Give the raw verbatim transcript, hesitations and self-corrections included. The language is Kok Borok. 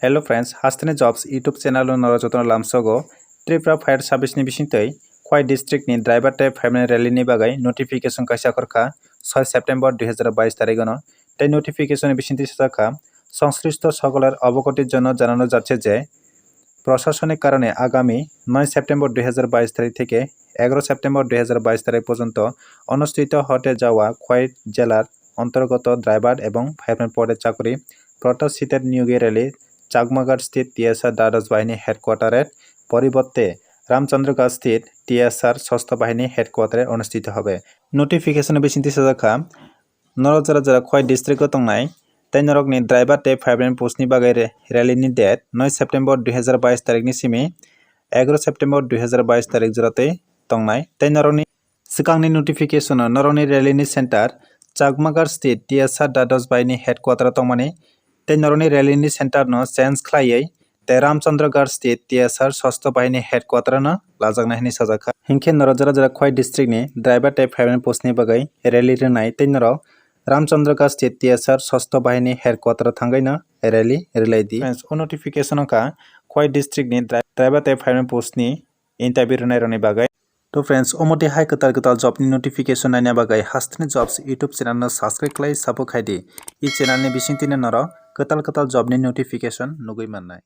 Hello friends, Hasteni Jobs YouTube channel o norok jotono lamsogo. Tripura Fire Service ni bisingtwi Khowai district ni driver tei fireman rally ni bagwi notification kaisa khorkha soi September dui hazar bais tarikh no. Tei notification ni bisingtwi sajakha, সংশ্লিষ্ট সকলের অবগতির জন্য জানানো যাচ্ছে যে প্রশাসনিক কারণে আগামী নয় সেপ্টেম্বর দুই হাজার বাইশ তারিখ থেকে এগারো সেপ্টেম্বর দুই হাজার বাইশ তারিখ পর্যন্ত অনুষ্ঠিত হতে যাওয়া খোয়াই জেলার অন্তর্গত ড্রাইভার এবং ফায়ারম্যান পদে চাকরি প্রত্যাশিতের নিয়োগী র্যালি চাকমাঘাট স্থিত টিএসআর দ্বাদশ বাহিনী হেডকোয়ার্টারের পরিবর্তে রামচন্দ্রগড় স্থিত টিএসআর ষষ্ঠ বাহিনী হেডকোয়ার্টারে অনুষ্ঠিত হবে। Notification bisingtwi sajakha, norok jora jora Khowai district o tongnai tei norokni driver tei fireman post ni bagwi re-, rally ni date নয় সেপ্টেম্বর দুই হাজার বাইশ তারিখ ni simi এগারো সেপ্টেম্বর দুই হাজার বাইশ তারিখ jora tei tongnai tei norokni swkangni notification o norokni rally ni center Chakmagar State T S R Dados Bai ni headquarter o tongmani tei norokni rally ni center no change khlaiwi tei Ramchandragarh State T S R Sastho Bahini headquarter no lajaknai hwnwi sajakha. Hinkhe norok jora jora Khowai district ni driver tei fireman post ni bagwi rally rwnai tei norok Ramchandragarh State T S R Sastho Bahini headquarter o thangwi no rally rwlai di. Friends, o notification wngkha Khowai district ni dri-, driver tei fireman post ni interview rwnai rokni bagwi. To friends, omo twi hai kwtal kwtal job ni notification naina bagwi Hasteni Jobs YouTube channel no subscribe khlai support khai di. I channel ni bisingtwi no norok kwtal kwtal job ni notification nugwi mannai.